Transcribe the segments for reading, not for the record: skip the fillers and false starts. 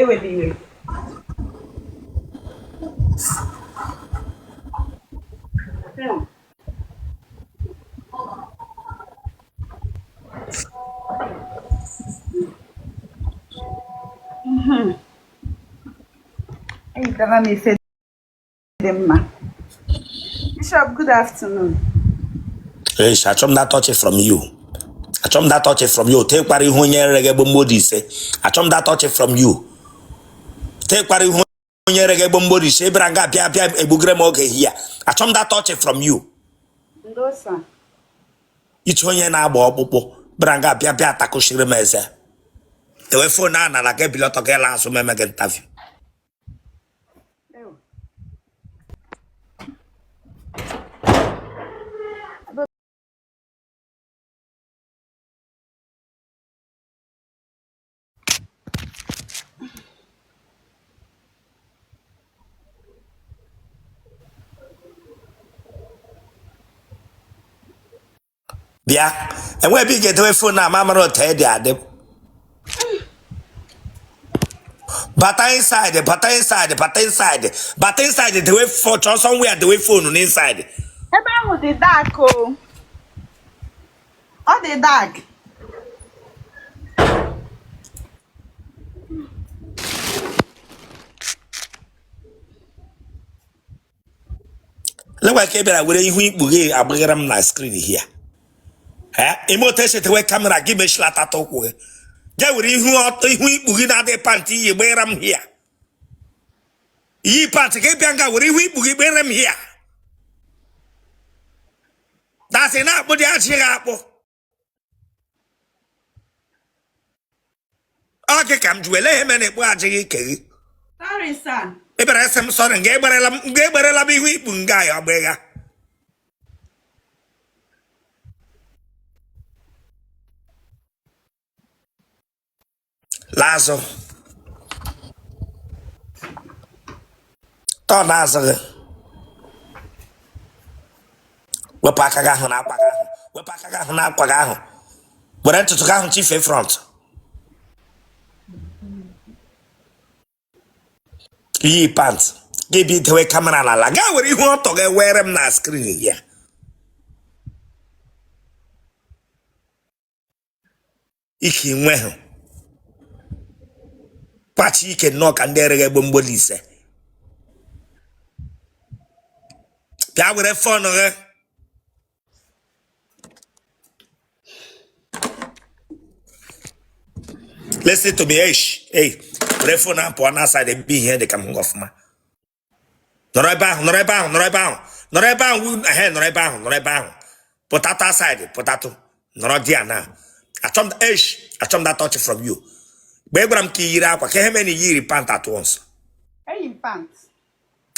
Ewela iwe. Eyitela m ife dị mma. Bishop, good afternoon. Eish, achọ m that touch from you. Achọ m that touch from you. Tekwara ihu onye rege gbomgbori ise. Achọ m that touch from you. Tekwara ihu onye rege gbomgbori ise. Ị bịara nga bịa bịa egbugere m oge here. Achọ m that touch from you. Ndo sir. Iche onye na-agba ọkpụkpụ bịara nga bịa bịa takụchiri m eze. Tewe phone a nara gị ebili ọtọ gị laa azụ m eme gị interview. Bịa enwe ebe ị ga-edewe phone a ma mara otu e dị adị. Bata inside, bata inside, bata inside, bata inside, dewe phone, chọọ somewhere dewe phone n'inside. Ebe ahụ dị dark o. Ọ dị dark. Lekwa ka ị bịara were ihu ikpu gị agbaghara m na screen here. Ime otu esi etewe camera gị mechilata ụkwụ gị ga were ihu ọtọ ihu ikpu gị na-adịghị pant iyi gbaghara m here. Iyi pant ka ị bịa nga were ihu ikpu gị gbere m here. Dasị na-akpụ dị achị gị akpụ. Ọ gị ka m jụ ele ihe mere na ịkpụ ajị gị ike gị. Sorry, sir. Ị bịara ịsị m sorry nga egberela m nga egberela m ihu ikpu nga ya ọgbịgha. Laa azụ tọọ n'azụ gị wepụ aka gị ahụ n'akwa gị ahụ wepụ aka gị ahụ n'akwa gị ahụ were ntutu gị ahụ chifee front iyi pant gị bịa dewe camera n'ala gaa were ihu ọtọ gị were m na screen ya. Ike nwe hụ kpachi ike nnọọ ka ndị ereghị egbe mgboli ise. Bịa were phone gị. Listen to me, eish. Hey, were phone ahụ pụọ na side ebe ihe dị ka m hụ ọfụma. Nọrọ ebe ahụ, nọrọ ebe ahụ, nọrọ ebe ahụ, nọrọ ebe ahụ, ehe, nọrọ ebe ahụ, nọrọ ebe ahụ. Pụtatụ aside, pụtatụ, nọrọ di ya na. Achọ m eish, achọ m that touch from you. Mgbe ị gwara m ka i yiri akwa, ka ihe mere na i yiri pant at once. Eyi m pant.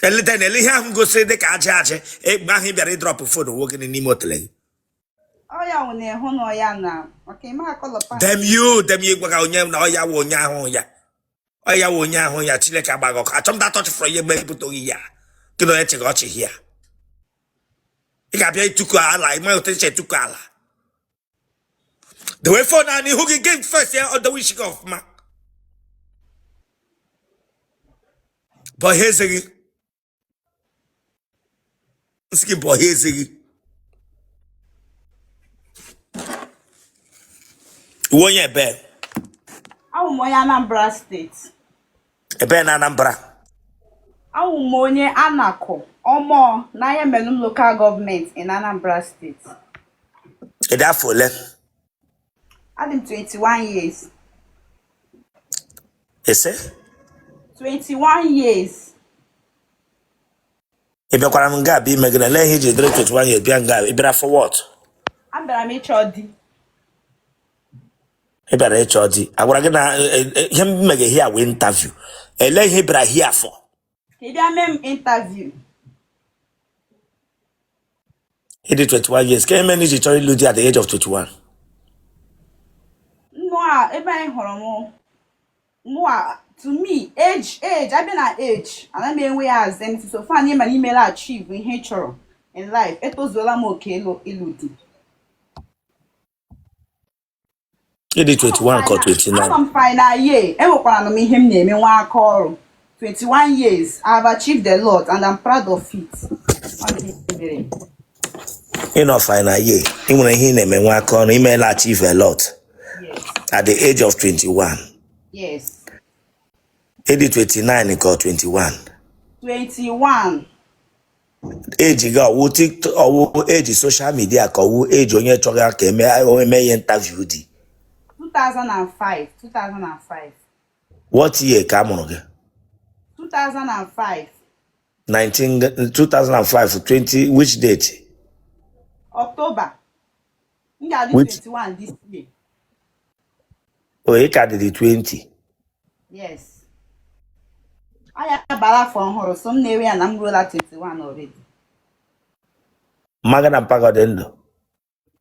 Elete na ele ihe ahụ gosiri dị ka ajị ajị mgbe ahụ ị bịara ịdrop phone nwoke n'ime otele gị. Ọ ya wụ na ịhụ na ọ ya na maka ime akọlọ pant. Damn you, damn you gwaga onye na ọ ya wụ onye ahụ ya. Ọ ya wụ onye ahụ ya Chineke agbaghị ọkụ. Achọ m that touch from you mgbe ebute oyi ya. Gị na onye chịghị ọchị hia. Ị ga-abịa ịtụkọ ala, ị maghị otu esi etukọ ala. Dewe phone a n'ihu gị gị first ya ọ dewe isi gị ọfụma. Bọhee eze gị. M sị gị bọhee eze gị. Ị wụ onye ebe? Awụ m onye Anambra State. Ebe na Anambra? Awụ m onye Anaku Omor na Ayamelum Local Government in Anambra State. Ị dị afọ ole? Adị m 21 years. Ese? 21 years. Ị bịakwara m nga abịa ime gịnị? Elee ihe i ji dịrị 21 years bịa nga ị bịara for what? Abịara m ịchọ di. Ị bịara ịchọ di. Agwara gị na ihe m mege here wụ interview. Elee ihe ị bịara here for? Ka ị bịa mee m interview. Ị dị 21 years. Ka ihe mere i ji chọrọ ịlụ di at the age of 21? Mụa ebe anyị hụrụ m mụa to me age age abịa na age anaghị m enwe ya as anything so far na ịma na imela achieve ihe ị chọrọ in life etozuola m oke ịlụ di. Ị dị 21 ka 29. Anọ m final year, enwekwara m ihe m na-eme nwa aka ọrụ. 21 years, I have achieved a lot and I'm proud of it. Ị nọ final year, ị nwere ihe ị na-eme nwa aka ọrụ, i meela achieve a lot. Yes. At the age of 21. Yes. Ị dị 29 ka 21. 21. Age gị ọwụ TikTok, ọwụ age social media ka ọwụ age onye chọrọ ka eme ya interview dị? 2005, 2005. What year ka a mụrụ gị? 2005. 19 2005 20 which date? October. M ga-adị Which 21 this year. Oh, ị ka dị 20. Yes. Aya bara afọ ọhụrụ, so m na-ewe ya na m ruola 21 already. Mma gị na mpa gị ọ dị ndụ?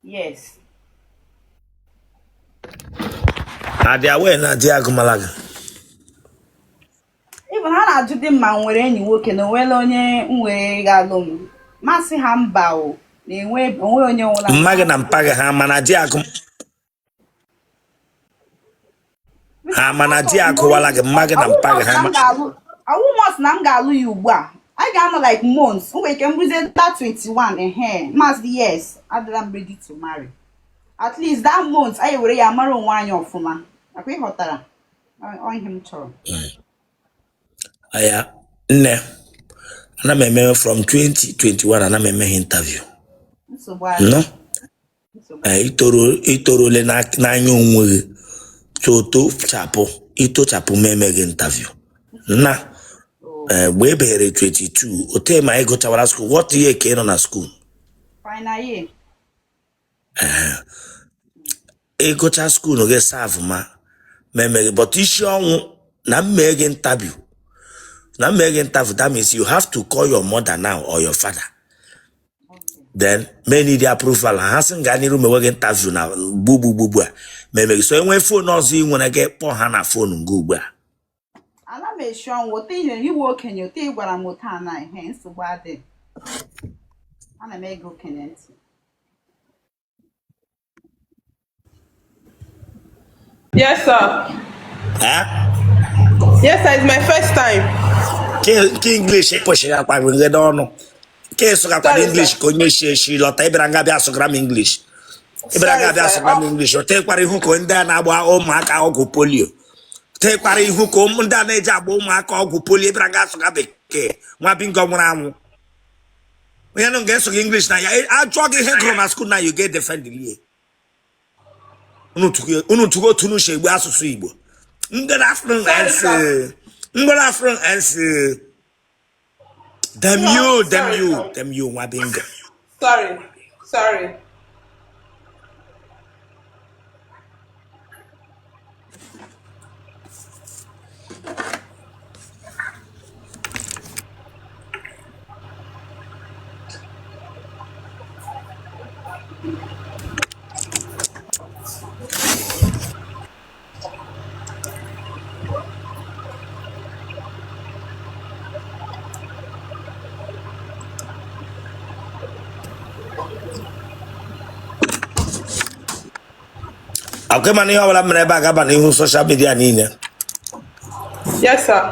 Yes. Ha dị aware na di agụmala gị? Even ha na-ajụ di m ma m nwere enyi nwoke na onwela onye m nwere ga-alụ m. M asị ha mba o, na enwe onwe onye nwụla. Mma gị na mpa gị ha ma na di agụ ha ma na di agụwala gị? Mma gị na mpa gị ha ma Ọwụ must na m ga-alụ ya ugbu a. Anyị ga-anọ like months. M nwere ike m ruzie that 21 ehe. M asị yes, adịla m ready to marry. At least that month anyị were ya mara onwe anyị ọfụma. Akwa ị ghọtara? Ọ ihe m chọrọ. Aya nne, ana m eme from 2021, ana m eme ha interview. Nsogbu adị. No. Nsogbu. Itorole n'anya onwe gị tochapụ itochapụ m eme gị interview na mgbe e beghere 22 ote ma ị gụchawara school. What year ka ị nọ na school? Final year. Ịgụcha school gị serve ma eme gị, but isi ọnwụ na m mee gị interview, na m mee gị interview, that means you have to call your mother now or your father. Then may need the approval ha sị m gaa n'iru mewe gị interview na gbugbu a ma eme gị. So enwee phone ọzọ ị nwere gị kpọọ ha na phone nga ugbu a. Ana m eshi ọnwụ ote ị nyere iwe okenye ote ị gwara m ote a na ihe nsogbu adị. Ana m ege okenye ntị. Yes, sir. Eh? Yes, sir. It's my first time. Ke English kwesịrị akpa gị n'ọnụ ke sụgakwana Sorry, English sir. ka onye shi eshi lọta. Ịbịara nga bịa sụgara m English, ịbịara nga Sorry, bịa sir. sụgara m Oh, English. O tekwara ihu ka ndị a na-agba ụmụaka ọgwụ polio, tekwara ihu ka ndị a na-eji agba ụmụaka ọgwụ polio. Ịbịara nga sụga bekee nwa bingo nwụrụ anwụ. Onye nụ ga-eso gị English na ya ajụọ gị ihe gụrụ na school na you get defend lie. Unu tụgo otu unu si egbu asụsụ Igbo. Good afternoon. Sorry, sir. Good afternoon and damn No, you, damn sorry, you, sir. Damn you, nwa bingo. Sorry. Sorry. Akwa mana ihe ọbụla mere ebe a ga-aba n'ihu social media niile. Yes, sir.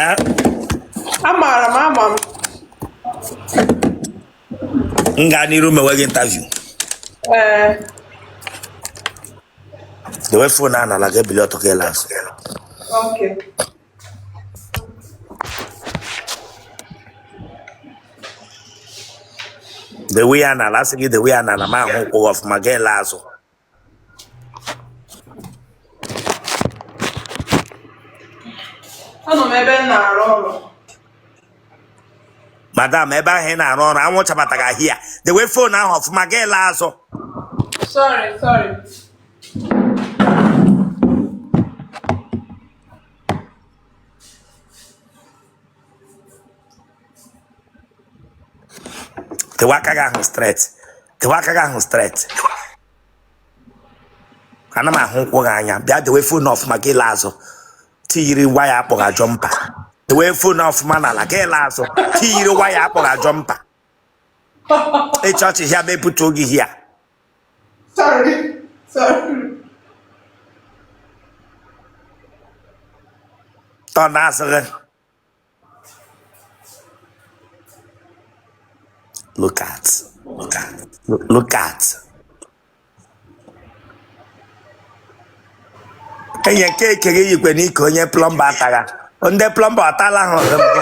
Ee? Amaara m, ama m. M gaa n'iru mewe gị interview? Ee. Dewe phone a n'ala, ga ebili ọtọ ka ịla azụ. Okay. Dewe ya n'ala, asị gị dewe ya n'ala ma ahụ ụkwụ gị ọfụma ga ịla azụ. Anọ m ebe m na-arụ ọrụ. Madam, ebe ahụ ị na-arụ ọrụ anwụ chabataghị ahịa. Dewe phone ahụ ọfụma ga ịla azụ. Sorry, sorry. Dewe aka gị ahụ straight, dewe aka gị ahụ straight. Ana m ahụ ụkwụ gị anya. Bịa dewe phone ọfụma ga ịla azụ. Tiyiri waya akpọga jumper. Dewe phone ọfụma n'ala ga ịla azụ. Tiyiri waya akpọga jumper. Ịchọọchị hịa ma ebutuo gị hịa. Sorry. Sorry. Tọ na-asị gị. Look at. Look at. Look at. Enye nke eke gị yikwe n'ike onye plumber atagha. Ndị plumber atala ha ọzọ mbụ.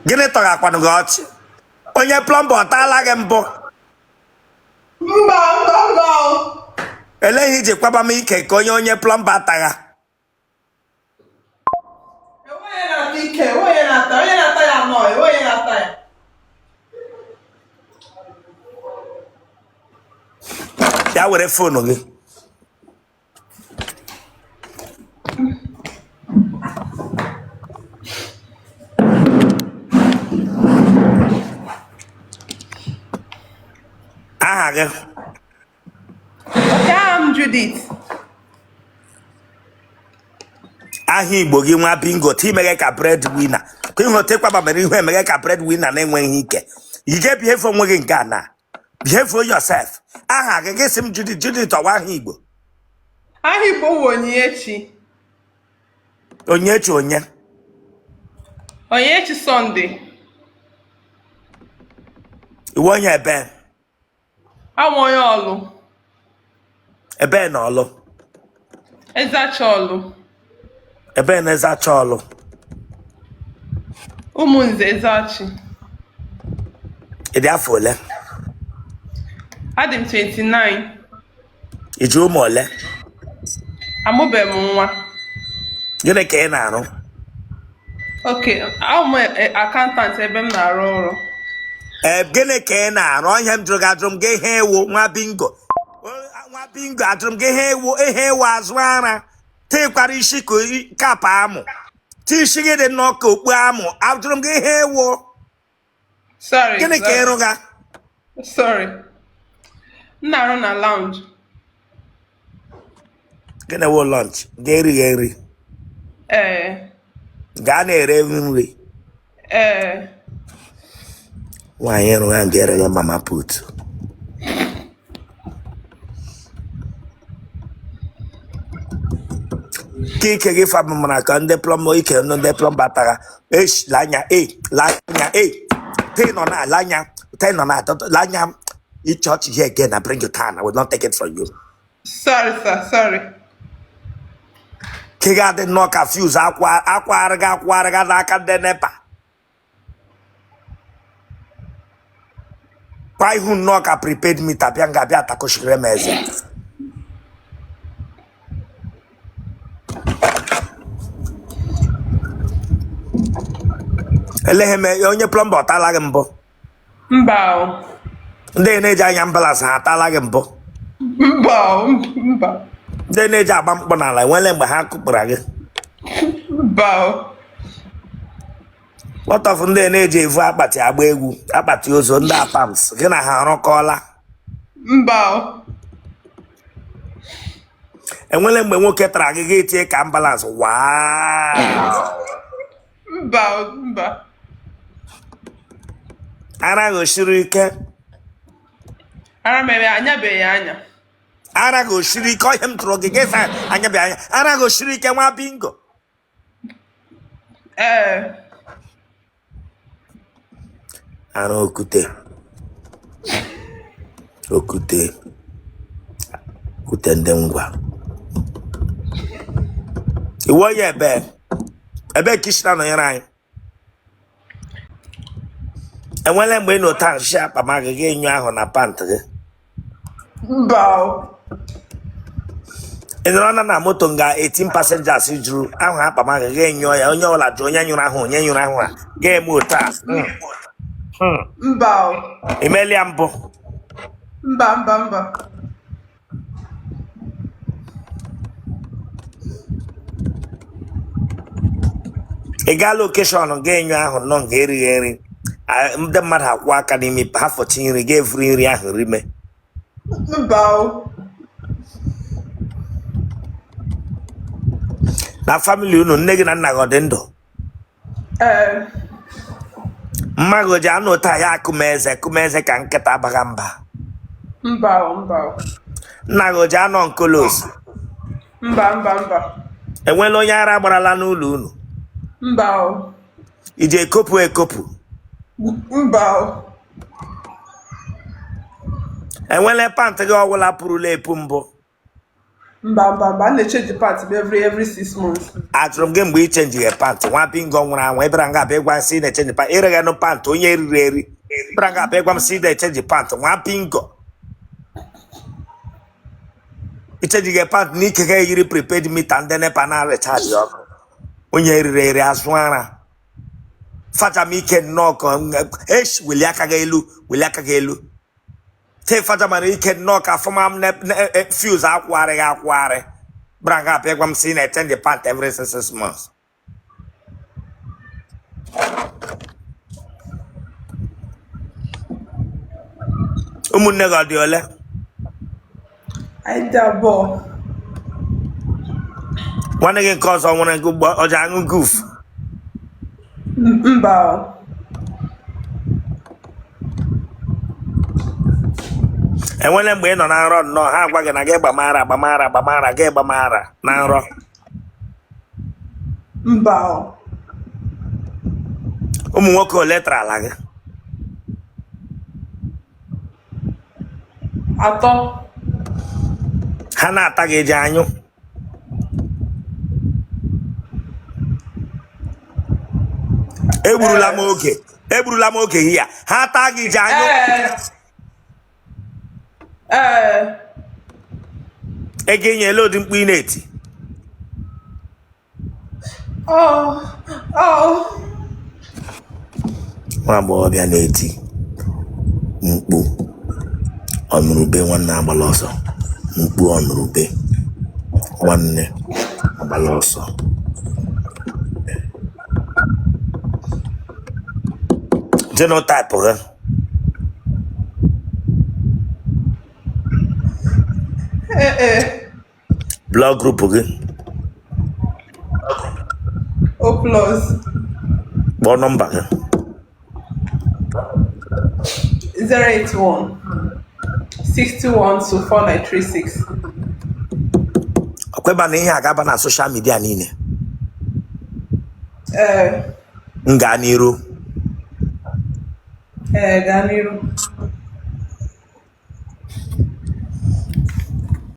Gịnị tọghakwanụ gị ọchị? Onye plumber ọtala gị mbụ? Mba, mba, mba o. Elee ihe iji kwaba m ike ka onye plumber atagha? Enweghị onye na-ata ike, enweghị onye na-ata, onye na-ata ya anọ, enweghị onye na-ata ya. Bịa were phone gị. Aha gị? Okay, aha m Judith. Aha Igbo gị nwa bingo ti imeghe ka bread winner ka ihe ote kwaba mere ihu emeghe ka bread winner na-enweghị ike. You ga behave onwe gị nke a na behave yourself. Aha gị gị sị m Judith. Judith ọwa aha Igbo? Aha Igbo wụ Onyinyechi. Onyechi onye? Onyinyechi Sunday. Ị wụ onye ebe? Awụ onye Ọlụ. Ebe na Ọlụ? Ezacha Ọlụ. Ebe na Ezacha Ọlụ? Ụmụnze Ezachi. Ị dị afọ ole? Adị m 29. Ị ji ụmụ ole? Amụbeghị m nwa. Gịnị ka ị na-arụ? Okay, awụ m accountant ebe m na-arụ ọrụ. Ee, gịnị ka ị na-arụ? Ihe m jụrụ gị, ajụrụ m gị ihe ị wụ nwa bingo. Nwa bingo, ajụrụ m gị ihe ị wụ, ihe ị wụ azụ ara tịkwara isi ka kapụ amụ ti isi gị dị nnọọ ka okpu amụ. Ajụrụ m gị ihe ị wụ. Sorry. Gịnị ka ị rụga? Sorry. M na-arụ na lounge. Gịnị wụ lounge? Ga-erighị nri? Ee. Gaa na-ere nri? Ee. Nwaanyị rụga nga ereghị mama put. Ka ike gị fa mara ka ndị plumber ike ndị plumber tara esh lanya e lanya e te nọ na lanya te nọ na lanya ịchị ọchị here again, I bring you down. I will not take it from you. Sorry, sir. Sorry. Ka ị ga-adị nnọọ ka fuse akwa akwarịga akwarịga n'aka ndị NEPA kwa ihu nnọọ ka prepaid meter bịa nga bịa takọchiri m eze. Eleghị m onye plumber ọtala gị mbụ? Mba o. Ndị na-eji anya ambulance ha atala gị mbụ? Mba o, mba. Ndị na-eji agba mkpọ n'ala enwele mgbe ha kụkpara gị? Mba o. What of ndị na-eji evu akpati agba egwu akpati ozu ndị apams gị na ha arụkọọla? Mba o. Enwele mgbe nwoke tara gị gị tie ka ambulance waa? Mba o, mba. Ara gị osiri ike? Ara m eme anyabeghị anya. Ara gị osiri ike? Ọhịa m tụrụ gị gị sa anya bịa anya. Ara gị osiri ike nwa bingo? Ee. Ara okwute okwute okwute ndị ngwa ị wụ onye ebe ebe ka i si na-anọnyere anyị? Enwele mgbe ị nọ taa nshi akpa ma gị ga-enyo ahụ na pant gị? Mba o. Ị nọrọ na moto nga 18 passengers juru ahụ akpa ma gị ga-enyo ya onye ọbụla jụ onye nyụrụ ahụ onye nyụrụ ahụ a ga-eme otu a. Mba o. Emeela ya mbụ? Mba, mba, mba. Ị gaala occasion ga-enyo ahụ nọ nga erighị nri, ndị mmadụ akwụ aka n'imi ha fọchi nri ga-evuru nri ahụ rime? Mba o. Na family unu, nne gị na nna gị ọ dị ndụ? Ee. Mma gị o ji anụ taa ya akụmeze akụmeze ka nkịta abaghị mba? Mba o, mba o. Nna gị o ji anọ nkolos? Mba, mba, mba. Enwela onye ara gbarala n'ụlọ unu? Mba o. I ji ekopụ ekopụ? Mba o. Enwela pant gị ọwụla pụrụla epu mbụ? Mba, mba, mba. A na-echenji pant m every 6 months. Ajụrụ m gị mgbe ị chenji pant. Nwa bingo nwụrụ anwụ, ịbịara nga abịa ịgwa m sị ị na-echenji pant. Ịreghanụ pant onye riri eri, ịbịara nga abịa ịgwa m sị ị na-echenji pant. Nwa bingo, ichenjighị pant n'ike ga eyiri prepaid meter ndị NEPA na-arechaji ọkụ. Onye riri eri azụ ara facha m ike nnọọ ka esh. Welie aka gị elu, welie aka gị elu. Te facha mara ike nnọọ ka fọma m fuse akwụgharịghị akwụgharị. Bịara nga abịa gwa m sị ị na-echenji pant every 6 months. Ụmụnne gị ọ dị ole? Anyị dị abụọ. Nwanne gị nke ọzọ nwere gị ugbo ọ ji aṅụ guf? Mba o. Enwele mgbe ị nọ na nrọ nnọọ, ha agwa gị na gị gbamara gbamara gbamara, gị gbamara na nrọ? Mba o. Ụmụ nwoke ole tara ala gị? Atọ. Ha na-ata gị eji anyụ? Egburula m oge, egburula m oge hia. Ha taa gị ji anyụ? Ee. Ego enyela ụdị mkpu ị na-eti? Oh, oh. Nwa agbọghọbịa na-eti mkpu ọnụrụbe nwanne agbala ọsọ, mkpu ọnụrụbe nwanne agbala ọsọ. Genotype gị? Ee. Blood group gị? O plus. Kpọọ nọmba gị. 081 621 24936. Ọkweba na ihe a ga-aba na social media niile. Ee. M gaa n'iru? Ee, gaa n'iru.